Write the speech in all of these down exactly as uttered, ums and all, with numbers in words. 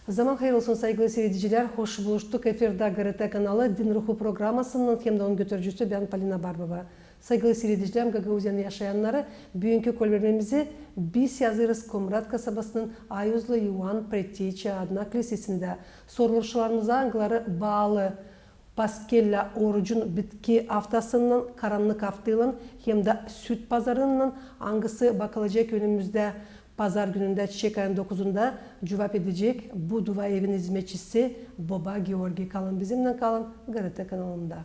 Zaman hayır olsun, saygılı siiredicilär. Hoş buluştuk. Efirdä GRT kanalı Din Ruhu programasınnan hem dä onun götürücüsü bän, Polina Barbova. Saygılı siiredicilär, Gagauziyanın yaşayannarı, büünkü kolbermemizi biz yazêrız Komrat kasabasının Ayuzlu İoan Preteyça adına klisesindä. Soruluşlarımıza, angıları baalı Paskellä orucun bitki aftasınnan, Karannık aftaylan hem dä Süt pazarınnan, angısı bakılacek önümüzdä pazar günündä, çiçek ayın dokuzunda, cuvap edecek bu dua evin izmetçisi Boba Georgi. Kalın bizimnän, kalın GRT kanalında.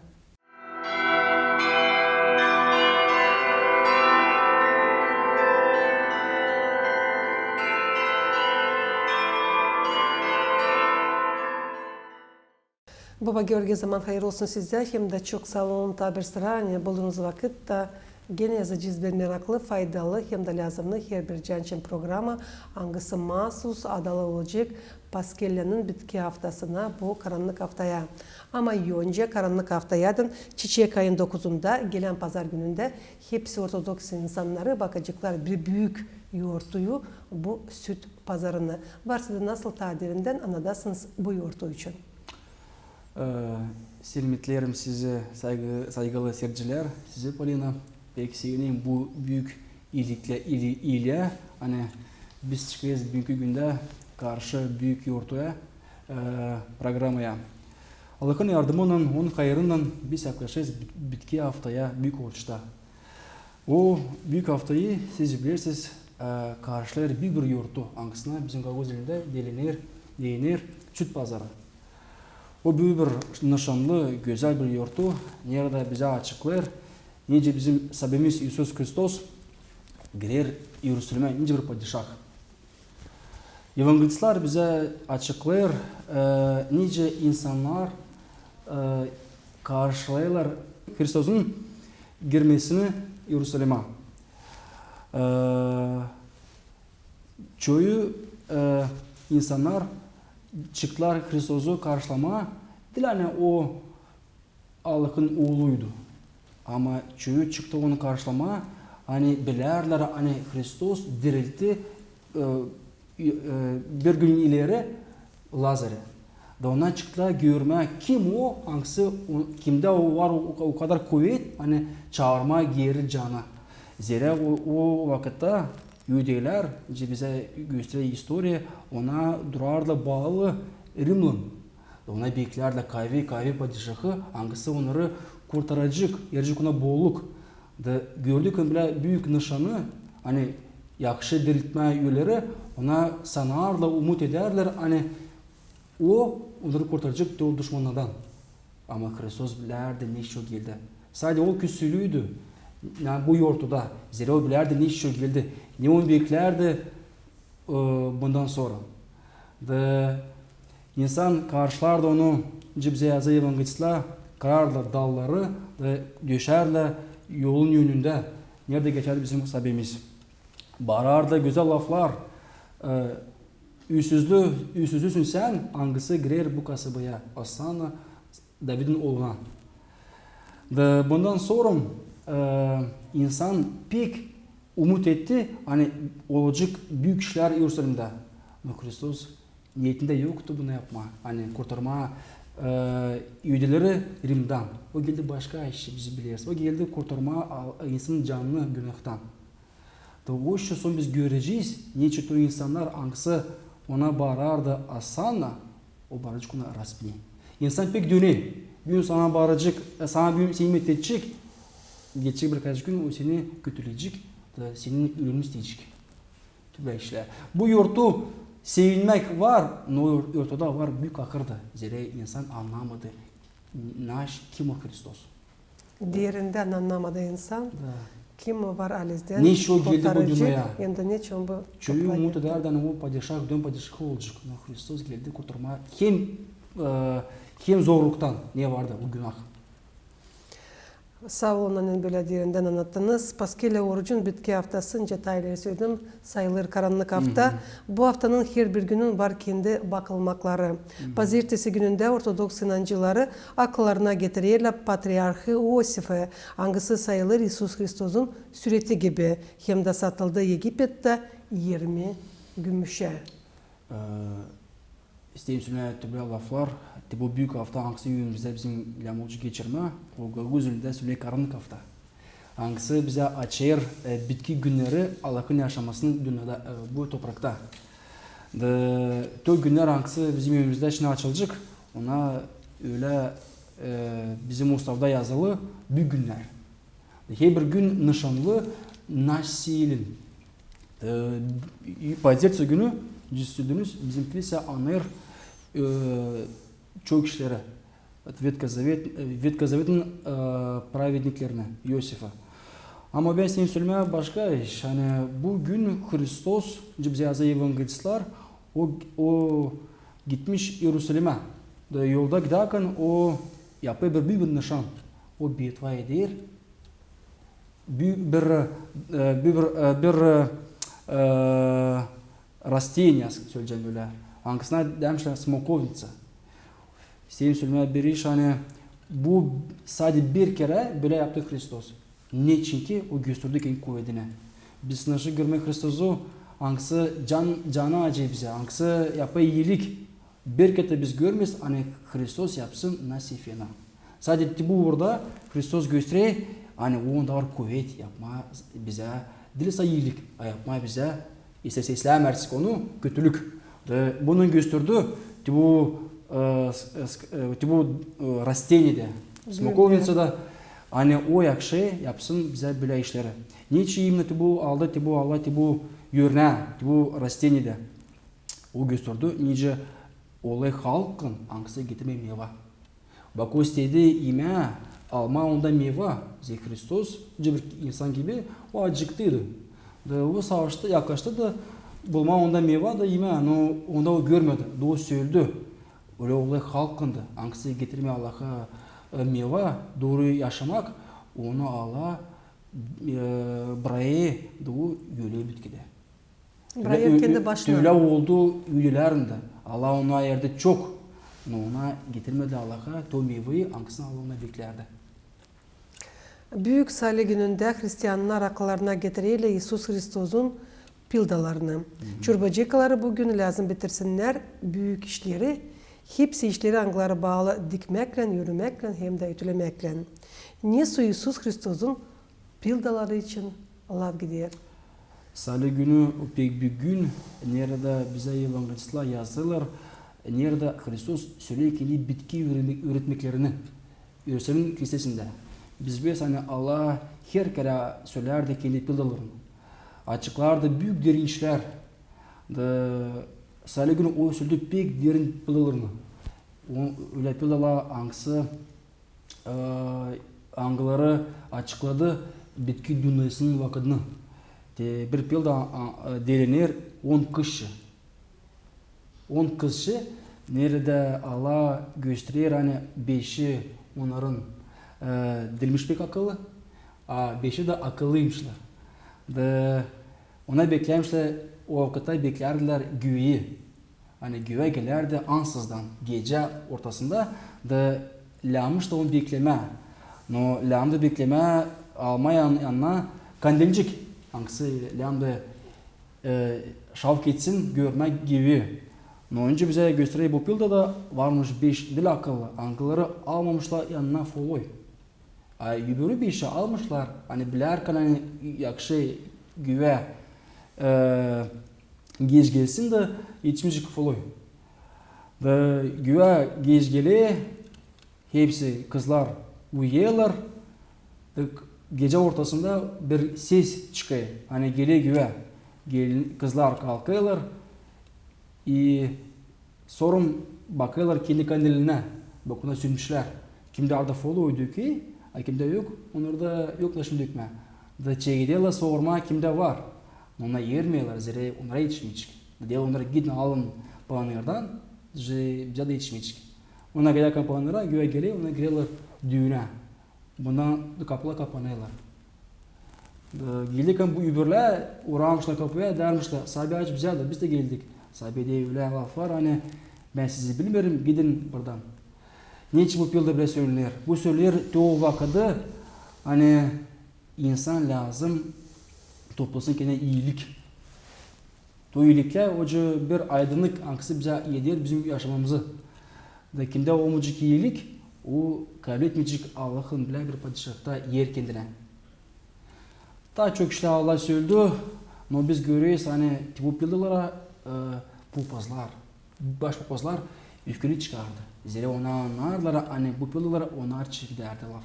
Boba Georgi, zaman hayır olsun sizä hem dä çok saa olun, taa bir sıra, ani buldunuz vakıt da genä yazacez bir meraklı, faydalı hem dä lääzımnı herbir can için programa, angısı maasuz adalı olacek Paskellänin bitki aftasına, bu Karannık aftaya. Ama önce Karannık aftayadan, çiçek ayın dokuzunda, gelän pazar günündä hepsi ortodoks insannarı bakaceklar bir büük yortuyu, bu Süt pazarını. Varsa da nasıl taa derindän annadasınız bu yortu için? Ee, Selmitlerim sizi, saygı-, saygılı siiredicilär, sizi, Polina. Pek sevinerim bu büük iiliklä, iili-, iiliyä, ani biz çıkêrız büünkü gündä karşı büük yortuya, e, programaya. Allahın yardımınnan, onun hayırınnan biz yaklaşêrız bit-, bitki aftaya büük ölçüdä. O büük aftayı, siz bilersiniz, e, karşılayêr büük bir yortu, angısına bizim gagauz dilindä deyener, deyener Süt pazarı. O büük bir nışanlı, gözäl bir yortu, neredä bizä açıklêêr, nicä bizim Saabimiz İisus Hristos girer İerusalimä, nicä bir padişah. Evangelistlär bizä açıklêêr, e, nicä insannar, e, karşılayêrlar Hristosun girmesini İerusalimä. E, çoyu, e, insannar çıktılar Hristosu karşılamaa, diil ani o Allahın Ooluydu. Ama çoyu çıktı onu karşılamaa, ani bilärdilär, ani Hristos diriltti, e, e, bir gün ileri Lazarı. Da onnar çıktılar görmää, kim o, angısı, o, kimdä o var o, o kadar kuvet, ani çaarmaa geeri canı. Zerä o, o vakıtta iudeylär, nicä bizä gösterer istoriya, ona durardılar baalı rimlän. Ona beklärdilär kavi, kavi padişahı, angısı onnarı kurtaracek, verecek ona bolluk. Da gördük, ani bölä büük nışanı, ani yahşı diriltmää üüleri, ona sanardılar, umut edärdilär, ani o onnarı kurtaracek te o duşmannardan. Ama Hristos bilärdi, neçin o geldi. Sade o küsülüydü, na, bu yortuda, zerä o bilärdi, neçin o geldi, ne onu beklärdi, e, bundan sora. Da insan karşılardı onu, nicä bizä yazêr evangelistlär, kırardılar dalları da döşärdilär yolun önündä, neredä geçärdi bizim Saabimiz. Baarardılar gözäl laflar, e, üüsüzlü, üüsüzlüsün sän, angısı girer bu kasabaya, Osanna Davidin ooluna. Da bundan sora, e, insan pek umut etti, ani olacek büük işlär İerusalimdä. Ama Hristos niyetindä yoktu bunu yapmaa, ani kurtarmaa, e, iudeleri Rimdän. O geldi başka işçä, biz bileriz. O geldi kurtarmaa al-, insanın canını günahtan. Da o işçä sora biz görecez, neçin o insannar, angısı ona baarardı Osanna, o baaracek ona raspni. İnsan pek döner. Büün sana baaracek, e, sana büün seni metedecek, geçecek birkaç gün o seni kötülecek, da senin ölümnü isteyecek. Türlü işlär. Bu yortu sevinmäk var, no yortuda var büük ahır da. Zerä insan annamadı, naş-, kim o Hristos. Derindän annamadı insan, da, kim var alizdän, neçin o geldi bu dünneyä, hem dä neçin bu. Çoyu umut edärdi, ani o padişah, dön padişahı olacek. Ama Hristos geldi kurtarmaa hem, e, hem zorluktan, ne vardı, bu günah. Saa olun, ani bölä derindän annattınız. Paskellä orucun bitki aftası, nicä taa ileri söledim, sayılêr Karannık afta. Bu aftanın herbir günün var kendi bakılmakları. Pazertesi günündä ortodoks inancıları akıllarına getirerlär patriarhı İosifi, angısı sayılêr İisus Hristosun süreti gibi, hem dä satıldı Egipettä irmi gümüşä. E, İsteerim sölemää te bölä laflar, te bu büük afta, angısı ömrümüzdä bizim lääzım olacek geçirmää, o gagauz dilindä söleer karannık afta. Angısı bizä açêr, e, bitki günneri Allahın yaşamasını dünnedä, e, bu toprakta. Da te o günnär, angısı bizim ömrümüzdä şindi açılacek, ona ölä, e, bizim ustavda yazılı büük günnär. Herbir gün nışanlı nasıl. E, Pazertesi günü, cüssüdünüz, bizim klisä anêr, e, çok kişileri, Vetkazaveti, e, Vetkazavetinnän, e, pravedniklerini, İosifä. Ama bän isteerim sölemää başka iş. Ani bu gün Hristos, nicä bizä yazêr evangelistlar, o, o gitmiş İerusalimä. Da yolda gidärkän o yapêr bir, bir, bir nışan. O betva eder. Bir, bir, e, bir, bir, e, bir, e, e, rasteniya, söleyecäm bölä. Angısına demişlär smokovnica. İsteerim sölemää bir iş, ani bu sade bir kerä bölä yaptı Hristos. Neçinki o gösterdi kendi kuvedini. Biz nasıl görmäk Hristosu, angısı can, canı acıyêr bizä, angısı yapêr iilik. Bir kerä dä biz görmeeriz, ani Hristos yapsın nasıl fena. Sade te bu uurda Hristos gösterer, ani onda var kuvet yapmaa bizä, diil sade iilik, a yapmaa bizä, islää-islää, islää artık onu, kötülük. Da bunu gösterdi te bu, e, s-, e, s-, e, te bu, e, rasteniyada, smokovnicada, ani o yakışêr yapsın bizä bölä işleri. Neçin imenä te bu aldı, te bu aldı, te bu örnää, te bu rasteniyada. O gösterdi, nicä olêr halkın, angısı getirmeer meva. Bak, o istedi imää, almaa onda meva, zerä Hristos, nicä bir insan gibi, o acıktıydı. Da o savaştı, yaklaştı da bulmaa onda meva da imää, no onda o görmedi, da o söledi. Ölä olêr halkındı, angısı getirmeer Allaha, e, meva, dooru yaşamak, onu alêr, e, brakêr, da o öler bitkidä. Brakêr kendi başına. Ölä oldu üüdülärindä. Allah ona erdi çok. No ona getirmedi Allaha to mevayı, angısını Allah ondan beklärdi. Büük Sali günündä hristiannar akıllarına getirerlär İisus Hristosun pildalarını. Çorbacıkaları büün lääzım bitirsinnär büük işleri, hepsi işleri, angıları baalı dikmäklän, üürümäklän hem dä ütülemäklän. Ne su İisus Hristosun pildaları için laf gider. Sali günü o pek büük gün, neredä bizä evangelistlar yazêrlar, neredä Hristos söleer kendi bitki üüre-, üüretmeklerini İerusalim kilisesindä. Biz bileriz, ani Allah her kerä sölärdi kendi pildalarını. Açıklardı büük derin işlär. Da Sali günü o söledi pek derin pildalarını. O, ölä pildalar, angısı e, angıları açıkladı bitki dünnäsinin vakıdını. Te bir pilda, a, a, deriner on kişi. On kişi, neredä Allah gösterer, ani beşi onnarın, e, diilmiş pek akıllı, a beşi dä akıllıymışlar. Da ona beklärmişlär, o vakıtta beklärdilär güveyi. Ani güvä gelärdi ansızdan, gecä ortasında, da lääzımdı onu beklemää. No lääzımdı beklemää, almaa yan-, yanına kandilcik. Angısı lääzımdı, e, şavk etsin, görmää gibi. No nicä bizä gösterer bu pildada, varmış beş diil akıllı, angıları almamışlar yanına foloy. A öbürü beşi almışlar, ani bilärkän, ani yakışı güvä, e, geç gelsin dä etişmeyecek foloy. Da güvä geç geler, hepsi kızlar uyuyêrlar. Da gecä ortasında bir ses çıkêr, ani geler güvä. Gelin, kızlar kalkêrlar. İ Sora bakêrlar kendi kandilinä, bak, onu sürmüşlär. Kimdä ardı foloy döküler, a kimdä yok, onnarda yok da şindi dökmää. Da çekederlär sormaa, kimdä var. No ona ermeerlär, zerä onnara etişmeyecek. Da deerlär onnara: gidin, alın panırdan, bizä dä etişmeyecek. Ona gelärkän panıra, güvä geler, ona girerlär düünä. Bundan da kapılar kapanêrlar. E, gelerkän bu öbürlär uuramışlar kapuya, deermişlär: saabi, aç bizä dä, biz dä geldik. Saabi deer ölä laflar, ani: bän sizi bilmeerim, gidin buradan. Neçin bu pilda bölä sölener? Bu sölener te o vakıdı, ani insan lääzım toplasın kendinä iilik. O iiliklär, o bir aydınlık, angısı bizä eder bizim yaşamamızı. Da kimdä olmayacek iilik, o kabletmeyecek Allahın bölä bir padişahta er kendinä. Taa çok işlär Allah söldü, no biz göreriz, ani bu pelalara, e, papazlar, baş papazlar öfkeli çıkardı. Zerä onnar annêêrdılar, ani bu pelalara onnar çekärdi laf.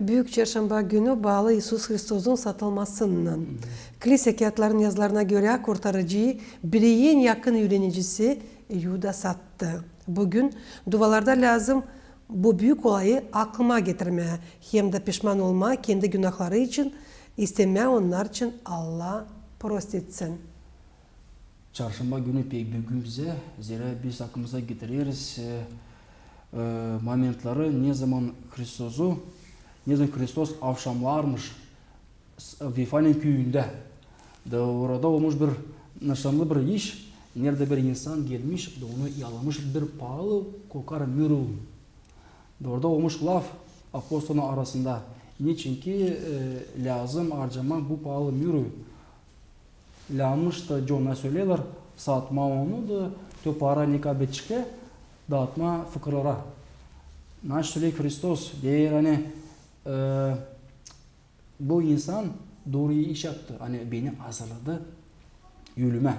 Büük Çarşamba günü baalı İisus Hristosun satılmasınnan. Hı hı. Klisä kiyatların yazılarına görä, Kurtarıcıyı bileyän yakın üürenicisi Yuda sattı. Büün dualarda lääzım bu büük olayı aklıma getirmää, hem dä pişman olmaa kendi günahları için, istemää onnar için Allah prost etsin. Çarşamba günü pek büük gün bizä, zerä biz aklımıza getireriz, e, e, momentleri, nezaman Hristosu, nezaman Hristos avşamlarmış s-, Vifaniya'nın küüyündä. Da orada olmuş bir nışanlı bir iş, neredä bir insan gelmiş, da onu yaalamış bir paalı kokar mürul. Da orada olmuş laf apostolun arasında. Neçinki, e, lääzım arcamaa bu paalı müru. Lääzmış da, Cona söleerlär, satmaa onu da, to para ne kabletçiklär, daatmaa fıkırlara. Naşey söleer Hristos, deer, ani, e, bu insan dooru iş yaptı, ani beni hazırladı ölümä.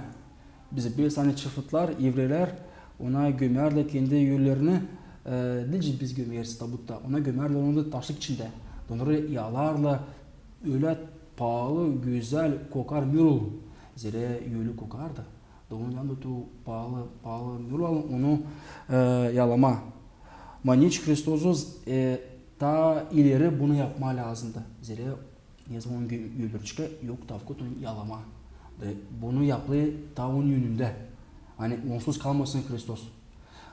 Biz bileriz, ani çıfıtlar, evrelär, ona gömärlär kendi ölülerini, e, diil biz gömeriz tabutta, ona gömärlär onu da taşlık içindä. Onnar yaalarlar ölä paalı, gözäl, kokar mürul. Zerä ölü kokardı. Da onu yandı tu paalı, paalı mürul, onu, e, yaalamaa. Ama neçin Hristosu, e, taa ileri bunu yapmaa lääzımdı. Zerä nezaman gö-, öldürecek, yok, tavkut onu yaalamaa. Da bunu yaptı taa onun önündä. Ani onsuz kalmasın Hristos.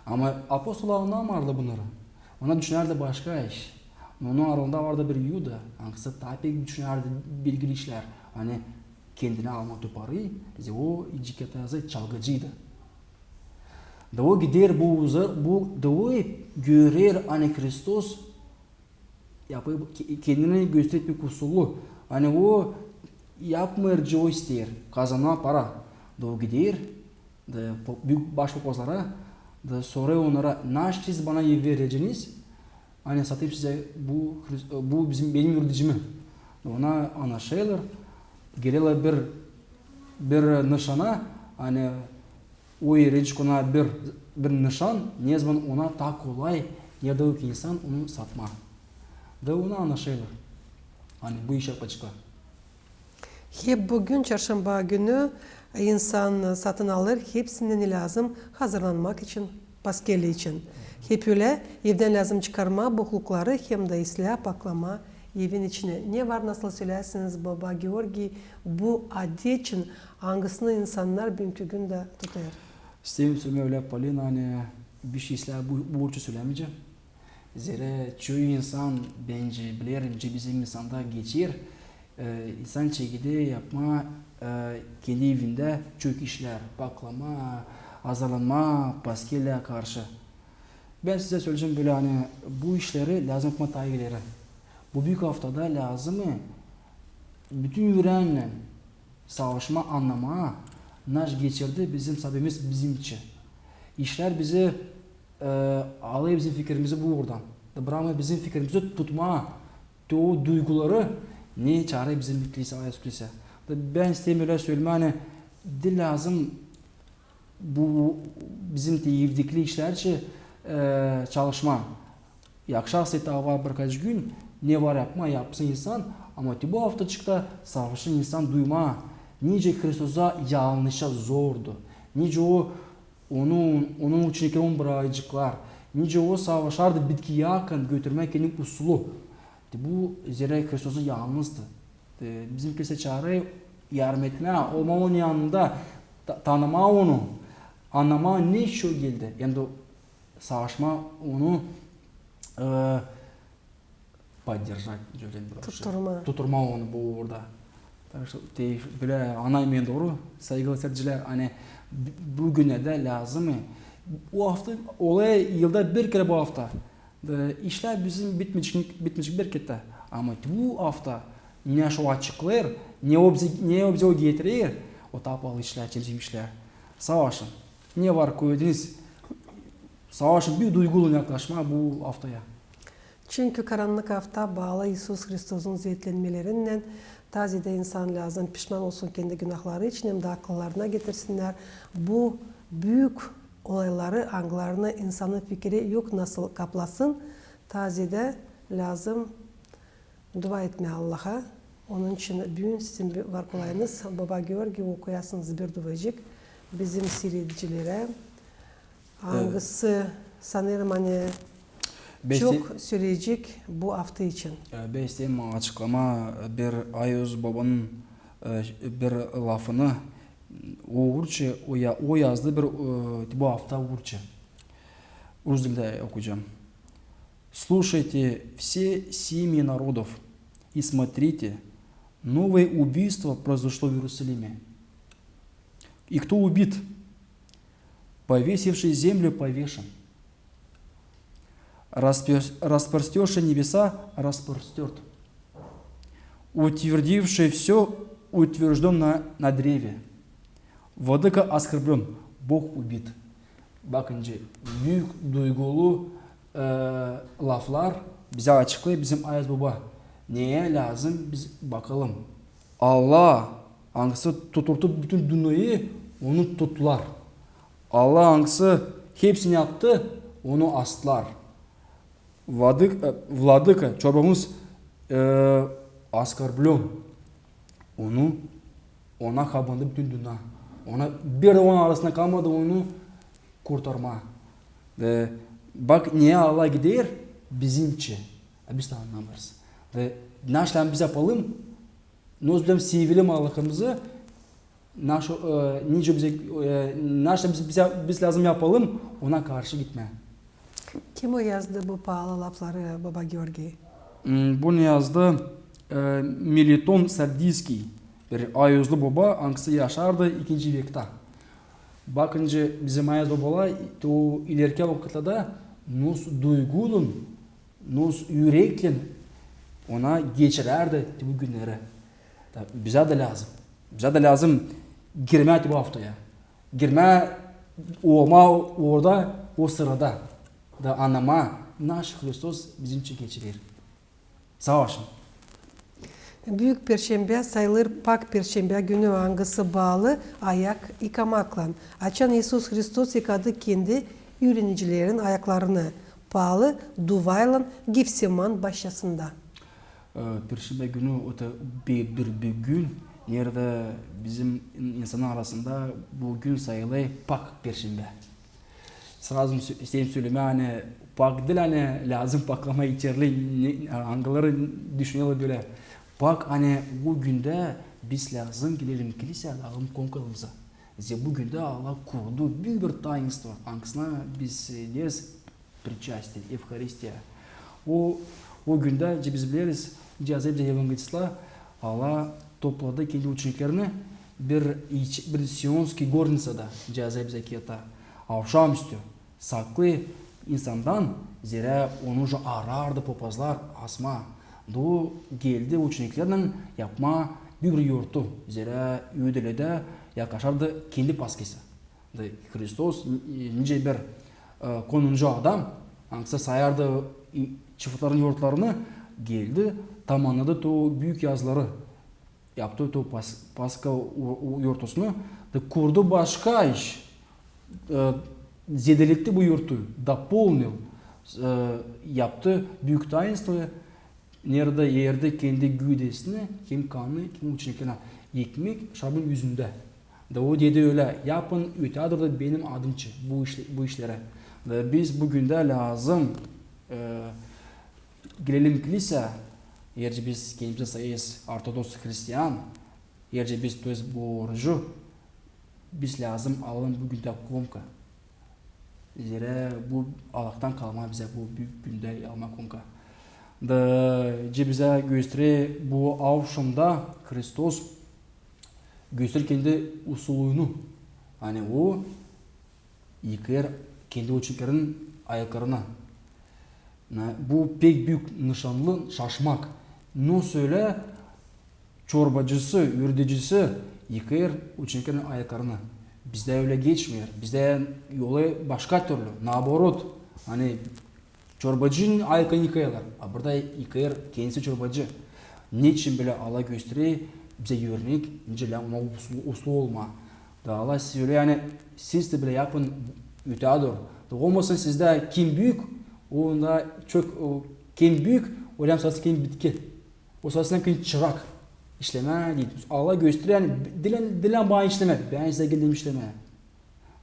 Ama apostollar annamardı bunnarı. Onnar düşünärdi başka iş. Onun aralında vardı bir Yuda, angısı taa pek düşünärdi bilgili işlär. Ani kendinä almaa to parayı, zerä o, nicä kiyat yazêr, çalgıcıydı. Da o gider bu uza-, bu, da o görer, ani Hristos yapêr, ke-, kendini gösterer pek usullu. Ani o yapmêêr, nicä o isteer, kazanmaa para. Da o gider, da po-, büük baş papazlara, da sorêr onnara: "Naşey siz bana vereceniz, ani satayım sizä bu Hris-, bu bizim, benim üürenicimi?" Da ona annaşêrlar, gelerlär bir, bir nışana, ani o verecek ona bir, bir nışan, nezaman ona taa kolay, neredä yok insan onu satmaa. Da ona annaşêrlar, ani bu iş yapaceklar. Hep büün, çarşamba günü, insan satın alêr hepsini, ne lääzım hazırlanmak için, paskeli için. Hep ölä, evdän lääzım çıkarmaa boklukları hem dä islää paklamaa evin içinä. Ne var, nasıl söleyäsiniz, baba Georgiy, bu adet için, angısını insannar büünkü gündä tutêr? İsteerim sölemää, ölä, Polina, ani bişey islää bu, bu borcu sölemeyecäm. Zerä çoyu insan, bence, bilerim, nicä bizim insanda geçer, e, insan çekeder yapmaa, e, kendi evindä çok işlär, paklamaa, hazırlanmaa paskellää karşı. Bän sizä söleyecäm bölä, ani bu işleri lääzım yapmaa taa ileri. Bu büük aftada lääzım, e, bütün üüremännän savaşmaa, annamaa, naşey geçirdi bizim Saabimiz bizim için. İşlär bizi, e, alêr bizim fikirimizi bu uurdan. Da brakmêêr bizim fikirimizi tutmaa, te o duyguları, ne çaarêr bizim klisä, İisus Klisä. Da bän isteerim ölä sölemää, ani diil lääzım bu bizim te evdekili işlär için, e, çalışmaa. Yakışar, taa var birkaç gün, ne var yapmaa, yapsın insan, ama te bu aftaçıkta savaşsın insan duymaa, nicä Hristosa yalınlaşa zordu, nicä o, onu, onun uçenikleri onu brakaceklar, nicä o savaşardı bitki yakın götürmää kendi usulu. Te bu zerä Hristosu yalnızdı. E, bizim klisä çaarêr yardım etmää, olmaa onun yanında, ta-, tanımaa onu, annamaa, ne için o geldi. Hem dä savaşmaa onu, e, поддержать, şölä bir şey. Tutturmaa. Tutturmaa onu bu uurda. Так что, te, bölä, annamayın dooru, saygılı siiredicilär, ani b-, bu günnerdä lääzım, e, o afta, olêr yılda bir kerä bu afta. Da işlär bizim bitmeyecek, bitmeyecek bir kerä. Ama bu afta, ne o açıklêêr, ne o bizä, ne o bizä o getirer, O tapalı işlär, temizlik işlär. Savaşın. Ne var koyduunuz? Savaşın bir duygulu yaklaşmaa bu aftaya. Çünkü karannık afta baalı İisus Hristosun zertlenmelerinnän, taze dä insan lääzım pişman olsun kendi günahları için hem dä akıllarına getirsinnär bu büük olayları, angılarını insanın fikiri yok nasıl kaplasın, taze dä lääzım dua etmää Allaha. Onun için büün sizin var kolayınız, Baba Georgiy, okuyasınız bir duacık bizim siiredicilerä, angısı, sanêrım, ani çok söleyecek bu afta için. E, bän isteerim açıklamaa bir Ayuz Bobanın, e, bir lafını. O uurça, o ya-, o yazdı bir, e, bu afta uurça. Rus dilindä okuyacam. Слушайте, все семьи народов, и смотрите, новое убийство произошло в Иерусалиме. И кто убит? Повесивший землю повешен. Распер-, распростёрший небеса распростёрт. Утвердивший всё утверждён на, на древе. Владыка оскорблён, Бог убит. Bakın, büük duygulu, e, laflar bizä açıklêêr bizim Ayuz Boba. Neyä lääzım biz bakalım? Allah, angısı tuturdı bütün dünneyä, onu tuttular. Allah, angısı hepsini yaptı, onu astılar. Vladık-, e, vladıka, çorbamız, e, оскорблён. Onu, ona kabandı bütün dünnä. Ona bir dä onun arasında kalmadı onu kurtarmaa. Ve bak, neyä Allah gider bizim için. A biz dä annamêêrız. Ve naşlän biz yapalım, nos bizim sevelim Allahımızı, naş-, e, nicä bizä, e, naşlän biz, bizä, biz lääzım yapalım, ona karşı gitmää. Kim o yazdı bu paalı lafları, Baba Georgiy? Hmm, bunu yazdı, e, Meliton Sardiyskiy, bir ayuzlu boba, angısı yaşardı ikinci vekta. Bakınca bizim Ayuz Bobalar, to ilerki vakitlerdä nos duyguylan, nos üreklän ona geçirärdi bu günneri. Da bizä dä lääzım. Bizä dä lääzım girmää bu aftaya. Girmää, olmaa orada, o sırada. Da annamaa, naşey Hristos bizim için geçirer. Savaşın. Büük Perşembä sayılêr Pak Perşembä günü, angısı baalı ayak yıkamaklan. Açan İisus Hristos yıkadı kendi üürenicilerin ayaklarını, paalı duaylan Gefsiman başçasında. E, Perşembä günü o da bir, bir, bir gün, neredä bizim in-, insanın arasında bu gün sayılêr Pak Perşembä. Srazı sö-, isteerim sölemää, ani pak diil, ani lääzım paklamaa içerli, ne, angıları düşünerlär bölä. Pak, ani bu gündä biz lääzım gelelim kliseyä, alalım konkalarımızı. Zerä bu gündä Allah kurdu büük bir tainstvo, angısına biz, e, deeriz причастие, Евхаристия. O, o gündä, nicä biz bileriz, nicä yazêr bizä evangelistlar, Allah topladı kendi uçeniklerini bir iç-, bir Sionskiy gornitsada, nicä yazêr bizä kiyata. Avşamüstü, saklı insandan, zerä onu arardı popazlar asmaa. Da o geldi uçeniklerlän yapmaa büük bir yortu, zerä Yudeylerdä yaklaşardı kendi Paskası. Da Hristos, n-, nicä bir, e, konuncı adam, angısı sayardı, e, çıfıtların yortlarını, geldi, tamannadı to büük yazıları, yaptı to Pas-, Paska u-, u-, yortusunu, da kurdu başka iş, e, zedeletti bu yortu, дополнил, e, yaptı büük tainstvo, neredä erdi kendi güüdesini, hem kanını, hem uçeniklerinä, ekmek şarabın üzündä. Da o dedi ölä: yapın ötedä dooru da benim adım için bu işle-, bu işleri. Da biz bu gündä lääzım, e, gelelim kliseyä, eer biz kendimizi sayêrız ortodoks hristian, eer biz tutêrız borcu, biz lääzım alalım bu gündä konka. Zerä bu Allahtan kalma bizä bu büük gündä almaa konka. Da nicä bizä gösterer bu avşamda Hristos, gösterer kendi usulunu. Ani o yıkêr kendi uçeniklerin ayaklarını. Na, bu pek büük nışanlı şaşmak. Nasıl ölä çorbacısı, ürdecisi yıkêêr uçeniklerin ayaklarını. Bizdä ölä geçmeer. Bizdä yolu başka türlü. Naoborot. Ani çorbacının ayaklarını yıkêêrlar. A burada yıkêêr kendisi çorbacı. Neçin bölä Allah gösterer bizä örnek, nicä lääzım ona uslu, uslu olmaa. Da Allah sölää, ani siz dä bölä yapın ötää dooru. Da olmasın sizdä kim büük, o da çok, o, kim büük, o lääzım saysın kim bitki. O saysın kim çırak. İşlemää diil. Allah gösterer, ani diil, diil bana işlemää. Bän sizä geldim işlemää.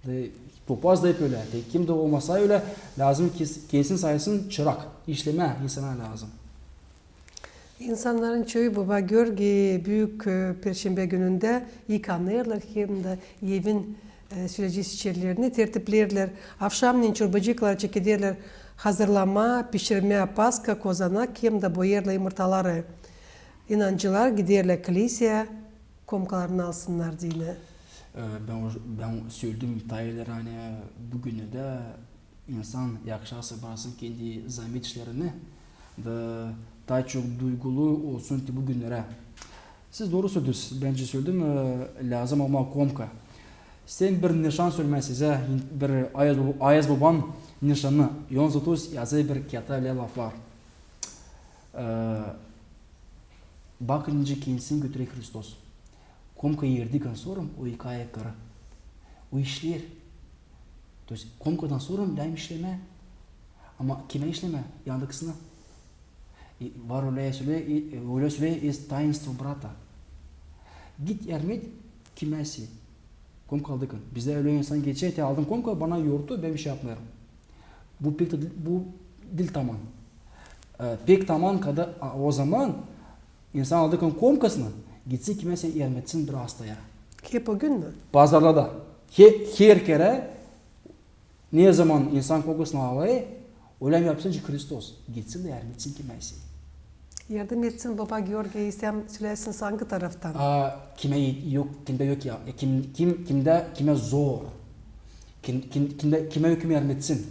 Da popaz da hep ölä. Da kim dä olmasa ölä, lääzım kes-, kendisini saysın çırak. İşlemää insana lääzım. İnsannarın çoyu, baba Georgiy, büük, e, perşembä günündä yıkanêrlar hem dä evin, e, sürecii içerilerini tertipleerlär. Avşamneyin çorbacıklar çekederlär hazırlamaa, pişirmää paska, kozanak hem dä boyêrlar yımırtaları. İnancılar giderlär kliseyä, komkalarını alsınnar deyni. E, bän, bän söledim taa ileri, ani büün dä insan yakışa sıbratsın kendi zamet işlerini, da taa çok duygulu olsun te bu günnerä. Siz dooru sölediniz, bän dä söledim, e, lääzım almaa komka. Sän bir nışan sölemää sizä, bir Ayaz, Ayaz bobanın nışanı, Jon Zlatous yazêr bir kiyata ölä laflar. E, bakın nicä kendisini götürer Hristos. Komkayı erdikän sora o yıkêêr ayakları. O işleer. То есть komkadan sora lääzım işlemää. Ama kimä işlemää? Yandakısına. E, var ölä sölä, e, ölä sölä, есть таинство брата. Git yardım et kimäsä. Komka aldın. Bizdä ölä insan geçer, te aldım komka, bana yortu, bän bişey yapmêêrım. Bu pek dä, bu diil taman. E, pek taman, kada, a, ozaman insan aldıktan komkasını, gitsin kimäsä yardım etsin bir hastaya. Hep o gün mü? Pazarlarda. He-, her kerä, nezaman insan komkasını alêr, ölä mi yapsın ki Hristos? Gitsin da yardım etsin kimäsä. Yardım etsin, baba Georgiy, sän söläsin angı taraftan? A, kimä yok, kimdä yok ya, e, kim, kim, kimdä, kimä zor. Kim, kim, kimdä, kimä yok kim yardım etsin.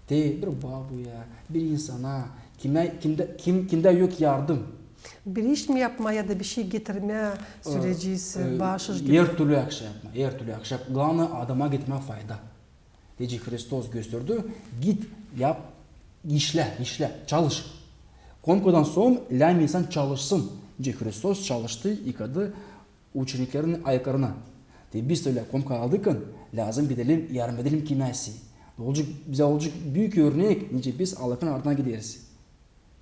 Te bir babuya, bir insana, kimä, kimdä, kim, kimdä yok yardım. Bir iş mi yapmaa ya da bişey getirmää sürecisi, e, baaşış gibi. Her türlü akşa yapmaa, her türlü akşa. Glavnıy adama getirmää fayda. Deyni Hristos gösterdi, git, yap, işlä, işlä, çalış. Komkadan sora lääzım insan çalışsın. Deyni Hristos çalıştı, yıkadı uçeniklerin ayaklarını. Te biz dä ölä komka aldıktan, lääzım gidelim, yardım edelim kimäsä. Olacek, bizä olacek büük örnek, nicä biz Allahın ardına gideriz.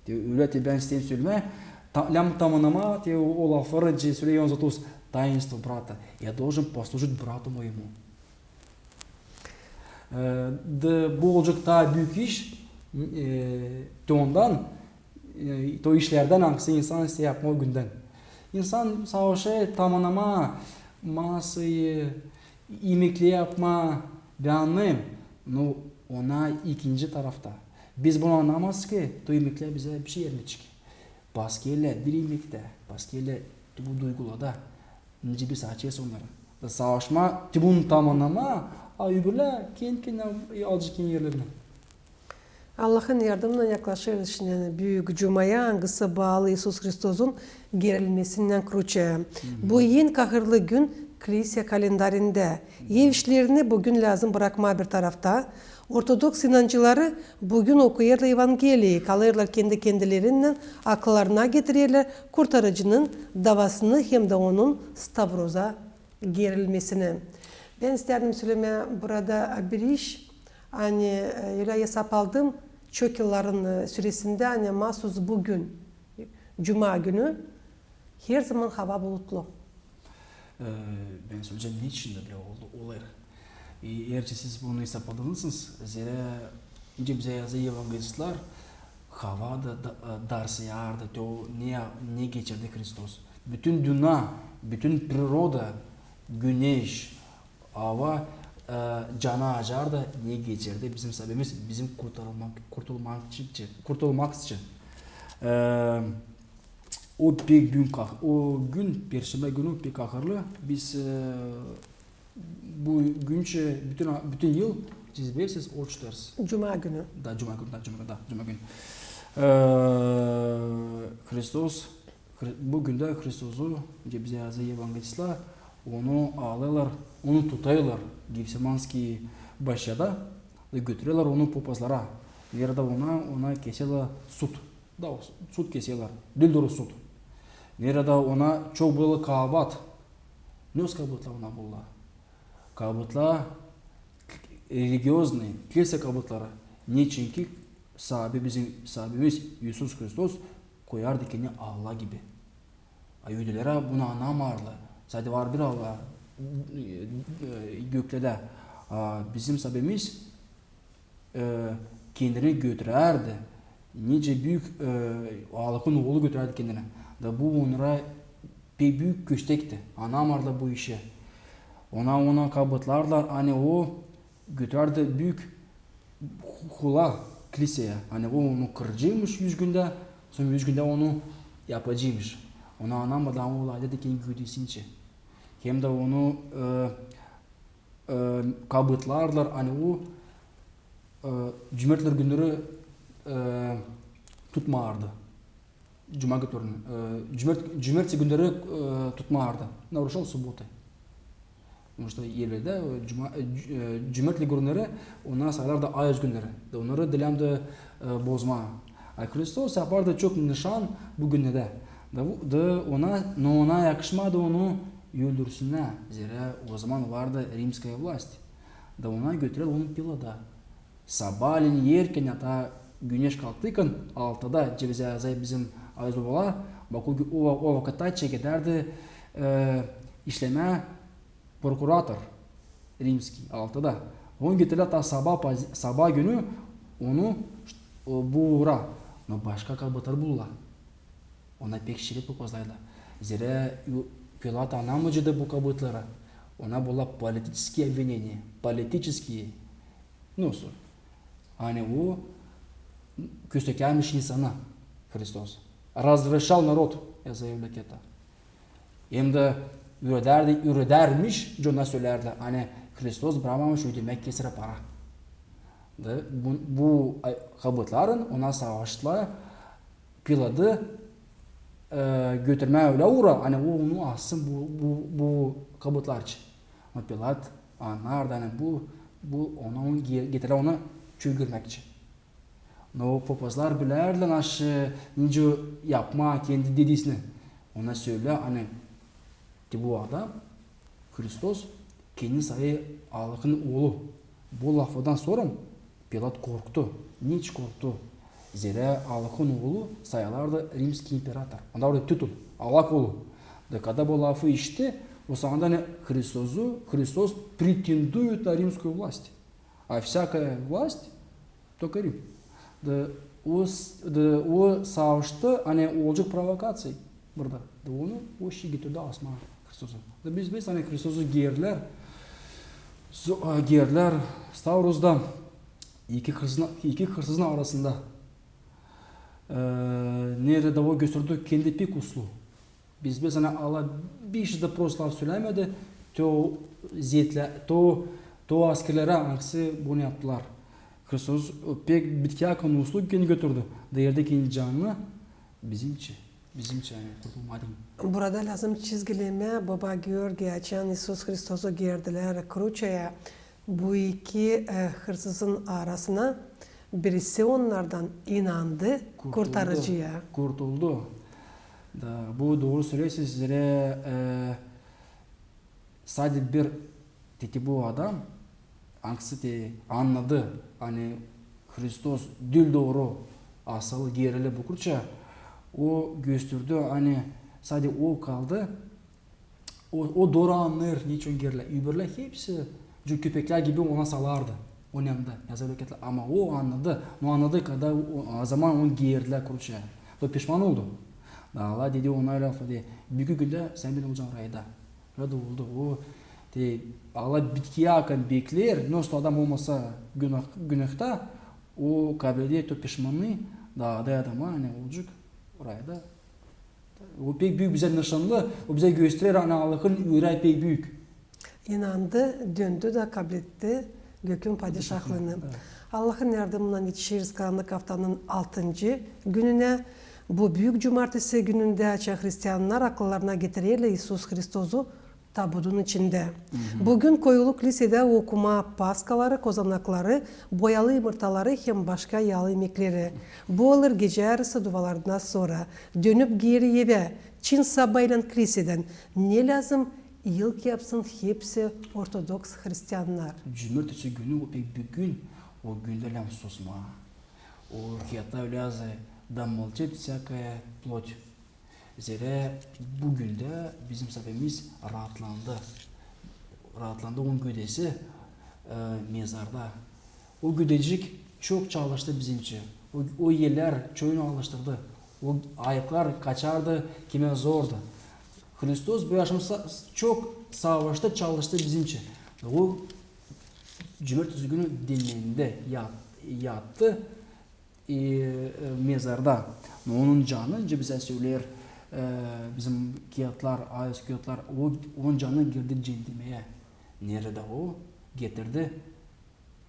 Te ölä te bän isteerim sölemää, ta-, lääzım tamannama, te o, o lafları, nicä sölä Jon Zlatous, таинство брата. Я должен послужить брату моему. E, da bu olacek taa büük iş, e, te ondan, e, te o işlerdän, angısı insan isteer yapmaa o gündän. İnsan savaşêr tamannama masayı, imekleri yapmaa, bän annêêrım, no ona ikinci tarafta. Biz bunu annamazsak, te o imeklär bizä bişey ermeyecek. Paskı ölä diil imektä, paskı ölä bu duygularda, nicä biz açêrız onnarı. Da savaşmaa, te bunu tamannama, a öbürlär kendi-kendinä alacek kendi erlerini. Allahın yardımınnan yaklaşêrız şindi Büük Cumaya, angısı baalı İisus Hristosun gerilmesinnän kruçaya. Bu en kahırlı gün klisä kalendarında. Ev işlerini büün lääzım brakmaa bir tarafta. Ortodoks inancıları büün okuyêrlar Evangeliyayı, kalêrlar kendi-kendilerinnän, akıllarına getirerlär Kurtarıcının davasını hem dä Onun Stavroza gerilmesini. Bän istärdim sölemää burada bir iş, ani, e, ölä esap aldım, çok yılların, e, süresindä, ani maasuz büün, cuma günü, herzaman hava bulutlu. E, bän söleyecäm, neçin bölä oldu, olêr. E, eer siz bunu esapladınız, zerä nicä bizä yazêr evangelistlar, hava da, da, e, darsıyardı, te o ne, ne geçirdi Hristos. Bütün dünnä, bütün priroda, güneş, hava, e, canı acardı, ne geçirdi bizim sebebimiz, bizim kurtarılmak, kurtulmak için, kurtulmak için. E, o pek büük kah-, o gün, perşembä günü pek kahırlı. Biz, e, bu günçä bütün, bütün yıl biz bilesiz oruç tutarız. Cuma günü. Da, cuma günü, da, cuma günü, da, cuma günü. E, Hristos Hri-, bu gündä Hristosu, nicä bizä yazêr evangelistlar, onu alêrlar, onu tutêrlar Gefsemanskiy başçada da götürerlär onu popazlara. Neredä ona, ona keserlär sud. Da, o sud keserlär. Düz-dooru sud. Neredä ona çok bulêrlar kaabaat. Ne o kaabaatlar ona bulêrlar? Kaabaatlar k-, religioznıy, kilsä kaabaatları. Neçinki saabi bizim, saabimiz İisus Hristos koyardı kendini Allah gibi. A iudelerä bunu annamardılar. Sade var bir Allah, e, e, göklerdä. A bizim saabimiz, e, kendini götürärdi. Nicä büük, e, Allahın oolu götürärdi kendini. Da bu onnara pek büük köstekti. Annamardılar bu işi. Ona, ona kaabaatlardılar, ani o götürärdi büük hu-, hula kilseyä. Ani o onu kıraceymış üz gündä, sora üz gündä onu yapaceymış. Ona annamardılar, o olayda da kendi götürsün için. Hem dä onu, e, e, kaabaatlardılar, ani o, e, cumertler günneri, e, tutmardı. Cuma günlerini, e, cumert-, cumertesi günleri, e, tutmardı. Нарушал субботы. Потому что evlerdä, e, cuma, e, cu-, e, cumertesi günleri onnar sayarlardı ayız günneri. Da onnarı dilemdi, e, bozmaa. A Hristos yapardı çok nışan bu günnerdä. Da bu, da ona, no ona yakışmadı onu öldürsünnär. Zerä ozaman vardı римская власть. Da ona götürerlär onu Pilata. Sabaalän erkän, taa güneş kalktıkkan, altıda, nicä bizä yazêr bizim ayız bobalar, bak o, o, o vakıtta çekedärdi, e, işlemää prokurator римский, altıda. Onu getirerlär taa sabaa, paz-, sabaa günü onu, o, bu uura. No başka kaabaatlar bulêrlar. Ona pek şirin popazlaydılar. Zerä Pilat annamayceydi bu kaabaatları. Ona bulêrlar политические обвинения, политические. Nasıl? Ani o köstekärmiş insanı Hristos. Развращал народ, yazêr Evlaketä. Hem dä üüredärdi, üüredärmiş, nicä ona sölärdilär, ani Hristos brakmamış üüdemäk kesirä para. Da bu, bu, ay, kaabaatların ona savaştılar, Pilatı, e, götürmää ölä uura, ani o onu assın bu, bu, bu kaabaatlar için. Ama Pilat annardı, ani bu, bu ona, onu ge-, getirä ona çögürmäk için. No popazlar bilärdilär, naşı, nicä yapmaa kendi dedisinä. Ona sölää, ani te bu adam, Hristos, kendini sayêr Allahın oolu. Bu laftan sora Pilat korktu. Neçin korktu? Zerä Allahın oolu sayılardı римский император. Onda var titul, Allah oolu. Da kada bu lafı işitti, o sanda, ani Hristosu, Христос претендует на римскую власть. А всякая власть только Рим. Da o s-, da o savaştı, ani olacek provokaţiya burada. Da onu o şey getirdi asmaa Hristosu. Da biz, biz, ani Hristosu geerdilär, so-, e, geerdilär Stavrosda iki hırsızın, iki hırsızın arasında. E, neredä o gösterdi kendini pek uslu. Biz, biz, ani Allah bir şey dä prost laf sölämedi, te o zeetlä-, te o, te o askerlerä, angısı bunu yaptılar. Hristos, e, pek bitkiyakan uslu kendini götürdü. Da erdi kendi canını bizim için, bizim için, ani kurtulmaa deyni. Burada lääzım çizgilemää, boba Georgiy, açan İisus Hristosu geerdilär kruçaya, bu iki, e, hırsızın arasına birisi onnardan inandı kurtarıcıya. Kurtuldu. Da bu dooru söleersin, sizlere, e, sade bir, te bu adam, angısı te annadı, ani Hristos diil dooru asılı, geerili bu kruçaya, o gösterdi, ani sade o kaldı, o, o dooru annêêr, neçin geerili. Öbürlär hepsi, köpeklär gibi ona salardı. Onun yanında yazar Evlaketä. Ama o annadı. O annadı, kada o, o zaman onu geerdilär kruçaya. O pişman oldu. Da Allah dedi ona lafı, dedi, bir iki gündä sän benim olacan rayda. Öyle dä oldu. O, te, Allah bitkiyakan bekleer, nasıl adam olmasa günah-, günahta, o kableder te o pişmanlıı, da, da adamı, ani olacek rayda. O pek büük bizä nışanlı, o bizä gösterer, ani Allahın üüreyi pek büük. İnandı, döndü da kabletti gökün padişahlıını. Allahın yardımınnan etişeriz Karannık aftanın altıncı gününä. Bu büük cumartesi günündä, açan hristiannar akıllarına getirerlär İisus Hristosu tabudun içindä. Bügün koyulu klisedä okuma paskaları, kozanakları, boyalı yımırtaları hem başka yaalı imekleri. Bu olêr gecä arısı dualarından sora. Dönüp geeri evä, çin sabaylän klisedän, ne lääzım ilk yapsın hepsi ortodoks hristiannar? Cumartesi günü, o pek büük gün, o gündä lääzım susmaa. O kiyatlar lääzım: «Да молчит всякая плоть». Zerä bu gündä bizim sabemiz raatlandı. Raatlandı onun gödesi, e, mezarda. O gödecik çok çalıştı bizim için. O, o erlär çoyunu alıştırdı. O ayaklar kaçardı, kimä zordu. Hristos bu yaşam sa-, çok savaştı, çalıştı bizim için. O cumartesi günü dinlendi, yat-, yattı, e, e, mezarda. Onun canı, nicä bizä söleer, e, bizim kiyatlar, ayos kiyatlar, o, onun canı girdi cendemeyä. Neredä o getirdi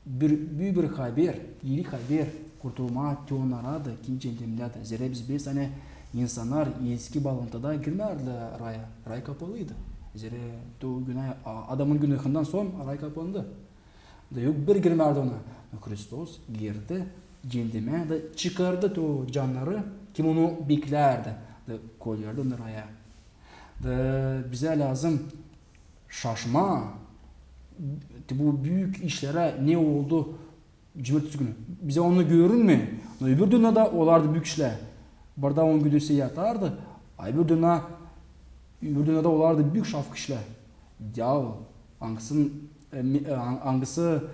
bir, büük bir haber, ii haber, kurtulmaa te onnara da, kim cendemdä dä. Zerä biz bileriz, ani insannar eski baalantıda girmärdilär raya. Ray kapalıydı. Zerä te o günä, a-, adamın günahından sora ray kapandı. Da yok bir girmärdi ona. Hristos girdi cendemä da çıkardı te o cannarı, kim onu beklärdi. Da koyardı onu raya. Da bizä lääzım şaşmaa, te bu büük işlerä, ne oldu cumartesi günü. Bizä onu görünmeer. No öbür dünnedä olardı büük işlär. Burada onun gödesi yatardı, a öbür dünnä, öbür dünnedä olardı büük şafk işlär. Diavol, angısı, e, me-, e, an-, angısı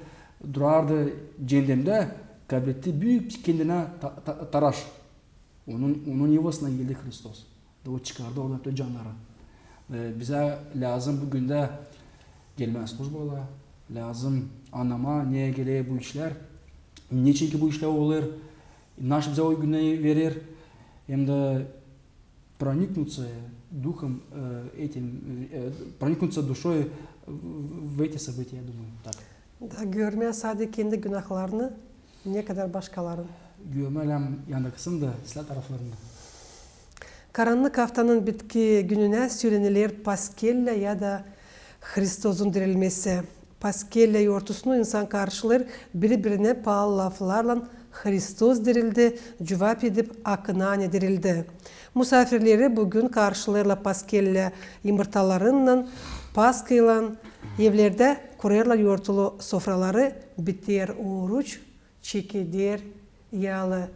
durardı cendemdä, kabletti büük kendinä ta-, ta-, taraş. Onun, onun yuvasına geldi Hristos. Da o çıkardı oradan te cannarı. E, bizä lääzım bu gündä gelmää slujbalara, lääzım annamaa, neyä geler bu işlär, neçin ki bu işlär olêr, naşey bizä o günü verer, hem dä проникнуться духом, э, этим, э, проникнуться душой в, в эти события, я думаю, так. Da görmää sade kendi günahlarını, ne kadar başkaların. Görmää lääzım yandakısını da, islää taraflarını. Karannık aftanın bitki gününä söleneler Paskellä ya da Hristosun dirilmesi. Paskellä yortusunu insan karşılêêr biri-birinä paalı laflarlan: «Hristos dirildi», cuvap edip: «Akınanä dirildi». Musaafirleri bügün karşılêêrlar Paskellä yımırtalarınnan, paskaylan, evlerdä kurêrlar yortulu sofraları, biter oruç, çekeder yaalı.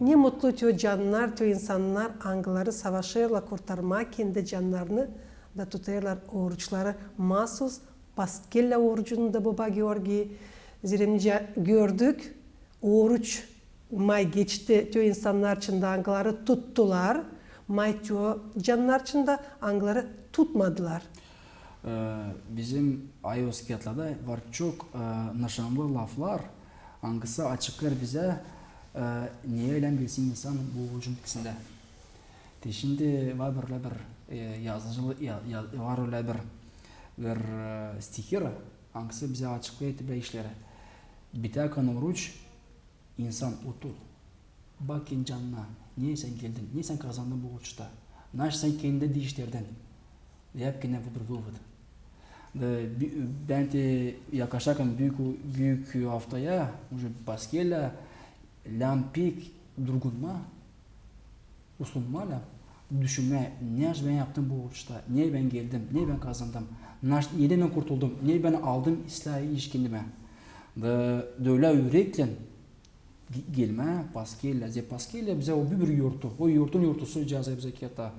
Ne mutlu te o cannar, te o insannar, angıları savaşêrlar kurtarmaa kendi cannarını da tutêrlar oruçları, maasuz Paskellä orucunu da Boba Georgii. Zerä nicä gördük, oruç may geçti te o insannar için dä, angıları tuttular, may te o cannar için dä, angıları tutmadılar. E, bizim ayos kiyatlarda var çok, e, nışanlı laflar, angısı açıklêêr bizä, e, ne ölä bilsin insan bu orucun bitkisindä. Te şindi var bir ölä bir, e, yazıcılı, ya-, ya-, var ölä bir, bir, e, stihir, angısı bizä açıklêêr te bu işleri. Bitärkän oruç, insan otur. Bak kendi canına, ne sän geldin, ne sän kazandın bu oruçta, naşey sän kendini diiştirdin. Yap kendinä bir вывод. Da, bi-, bän te yaklaşarkan büük, büük aftaya, уже Paskellä, lääzım pek durgunmaa, usunmaa lääzım, düşünmää, ne bän yaptım bu oruçta, ne bän geldim, ne bän kazandım, naş-, nedän bän kurtuldum, ne bän aldım islää iş kendimä. Da, da ölä üreklän ge-, gelmää Paskellä. Zerä Paskellä bizä o büük bir yortu. O yortun yortusu yazêr bizä kiyatta.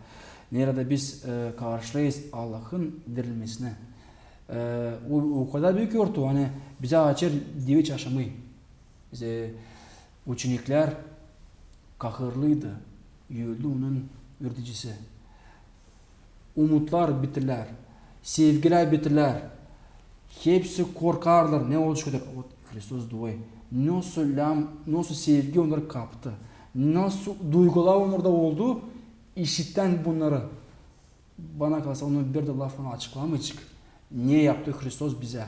Neredä biz, e, karşılêêrız Allahın dirilmesini. E, o, o kadar büük yortu, ani bizä açêr deveç aşamı. Zerä uçeniklär kahırlıydı, öldü onun üüredicisi. Umutlar bitilär, sevgilär bitilär. Hepsi korkarlar, ne olacek? Ot, Hristos duay. Nasıl lääzım, nasıl sevgi onnarı kaptı. Nasıl duygular onnarda oldu, işittän bunnarı. Bana kalsa, onu bir dä laflan açıklamayacek, ne yaptı Hristos bizä.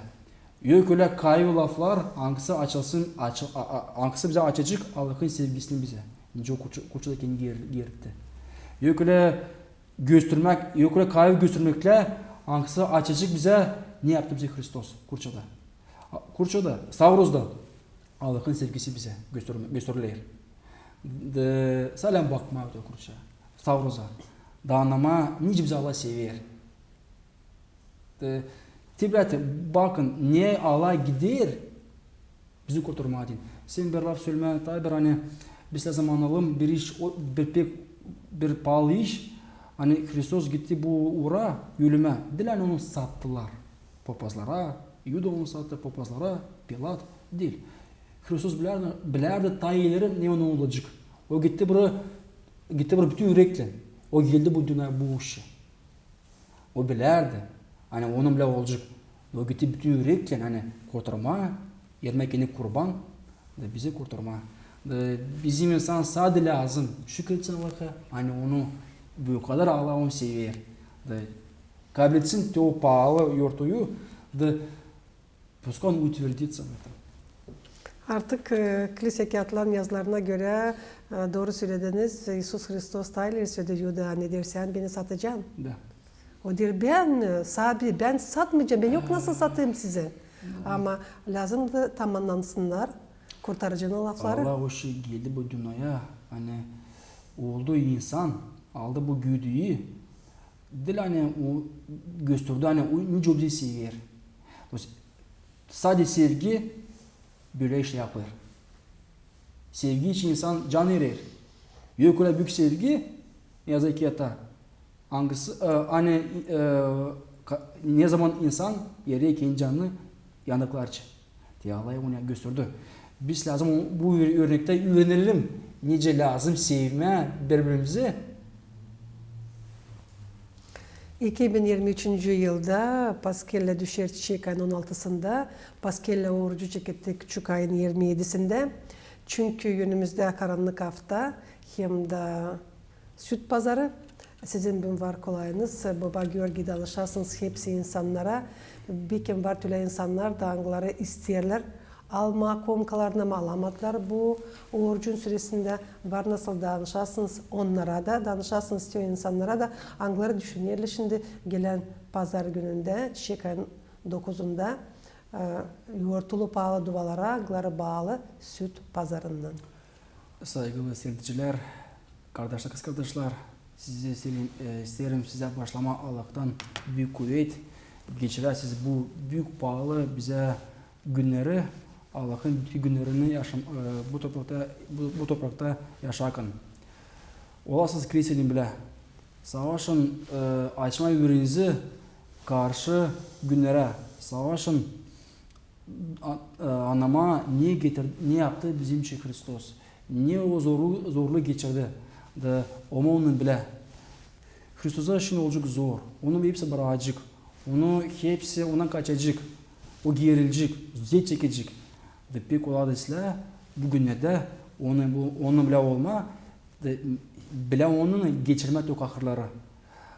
Yok ölä kayı laflar, angısı açılsın, açı-, a-, a-, angısı bizä açacek Allahın sevgisini bizä. Nicä o kurça-, kurçada kendini geer-, geertti. Yok ölä göstermäk, yok ölä kayıv göstermäklän, angısı açacek bizä, ne yaptı bizä Hristos kurçada. A, kurçada, Stavrozda Allahın sevgisi bizä gösterme-, gösteriler. Da sälän bakmaa o kurça, Stavroza. Da annamaa, nicä bizä Allah sever. Da, te, brät, bakın, ne Allah gider bizi kurtarmaa deyni. Sän bir laf sölemää, taa bir, ani biz lääzım annayalım, bir iş, o, bir pek, bir paalı iş, ani Hristos gitti bu uura, ölümä. Diil ani onu sattılar papazlara, İuda onu sattı papazlara, Pilat, diil. Hristos bilärdi, bilärdi taa ileri ne onunnan olacek. O gitti bir, gitti bir bütün üreklän. O geldi bu dünneyä bu işä. O bilärdi, ani onun bölä olacek. O gitti bütün üreklän, ani kurtarmaa, vermää kendini kurban, da bizi kurtarmaa. Da bizim insan sade lääzım şükür etsin Allaha, ani onu bu kadar Allah onu sever. Da kabletsin te o paalı yortuyu, da puskay on utverdzitsa. Artık, e, Klisi kiyatların yazılarına görä, e, dooru sölediniz, İisus Hristos taa ileri söledi İudaya, ani deer, sän beni satacan. Da. O deer, bän, e, saabi, bän satmayacam, bän yok nasıl satayım sizi. Ama lääzımdı tamannansınnar kurtarıcının lafları. Allah o şey geldi bu dünneyä, ani oldu insan, aldı bu güdüyü, diil ani o gösterdi, ani o nicä bizi sever. Sade sevgi bölä işlär yapêr. Sevgi için insan can verer. Yok ölä büük sevgi, ne yazık ki, ata, angısı, e, ani, e, ka-, ne zaman insan verer kendi canını yannıklar için. Te Allah onu gösterdi. Biz lääzım o, bu ör-, örnektä üürenelim, nicä lääzım sevmää biri-birimizi. İki bin irmi üçüncü yılda Paskellä düşer çiçek ayın on altısında, Paskellä orucu çekettik çük ayın irmi edisindä. Çünkü önümüzdä karannık afta hem dä Süt pazarı. Sizin büün var kolayınız, Baba Georgiyi danışasınız hepsi insannara. Beki var tölä insannar da, angıları isteerlär almaa komkalarını, ama alamadılar bu orucun süresindä. Var nasıl danışasınız onnara da, danışasınız te o insannara da, angıları düşünerlär şindi gelän pazar günündä, çiçek ayın dokuzunda, e, yortulu paalı duvalara, angıları baalı süt pazarından. Saygılı siiredicilär, kardaşlar, kızkardaşlar, sizä isteerim, e, isteerim sizä başlamaa Allahtan büük kuvet. Geçirä siz bu büük paalı bizä günneri, Allahın büük günnerini yaşam-, e, bu toprakta, bu, bu toprakta yaşarkan. Olasınız Kristiyanın bölä. Savaşın, e, açmaa üüreenizi karşı günnerä. Savaşın a-, e, annamaa, ne getir-, ne yaptı bizim için Hristos. Ne o zorlu, zorluu geçirdi. Da o onnan bölä. Hristosa şindi olacek zor. Onu hepsi bırakacek. Onu hepsi ondan kaçacek. O geerilecek, zil çekecek. Da pek ola da islää bu günnerdä onu, bu, onunnan bölä olmaa, da bölä onu geçirmää tok ahırları.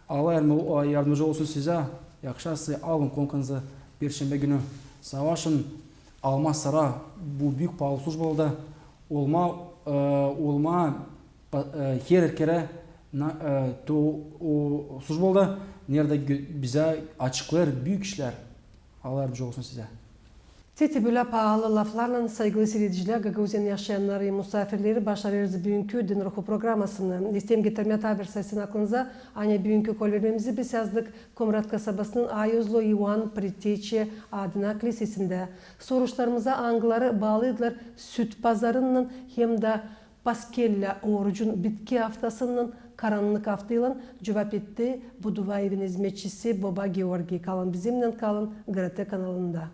Allah yardım-, yardımcı olsun sizä. Yakışa siz alın komkanızı perşembä günü. Savaşın almaa sıra bu büük paalı službalarda, olmaa, e, olmaa pa-, e, her kerä na-, e, to, o službalarda, neredä gö-, bizä açıklêêr büük işlär. Allah yardımcı olsun sizä. Te, te bölä paalı laflarlan, saygılı siiredicilär, Gagauziyanın yaşayannarı, musaafirleri, başarêrız büünkü Din Ruhu programasını. İsteerim getirmää taa bir sayısını aklınıza, ani büünkü kolbermemizi biz yazdık Komrat kasabasının Ayozlu İoan Preteçi adına klisesindä. Soruşlarımıza, angıları baalıydılar süt pazarınnan hem dä Paskellä orucun bitki aftasınnan karannık aftaylan, cuvap etti bu dua evin izmetçisi Baba Georgiy. Kalın bizimnän, kalın GRT kanalında.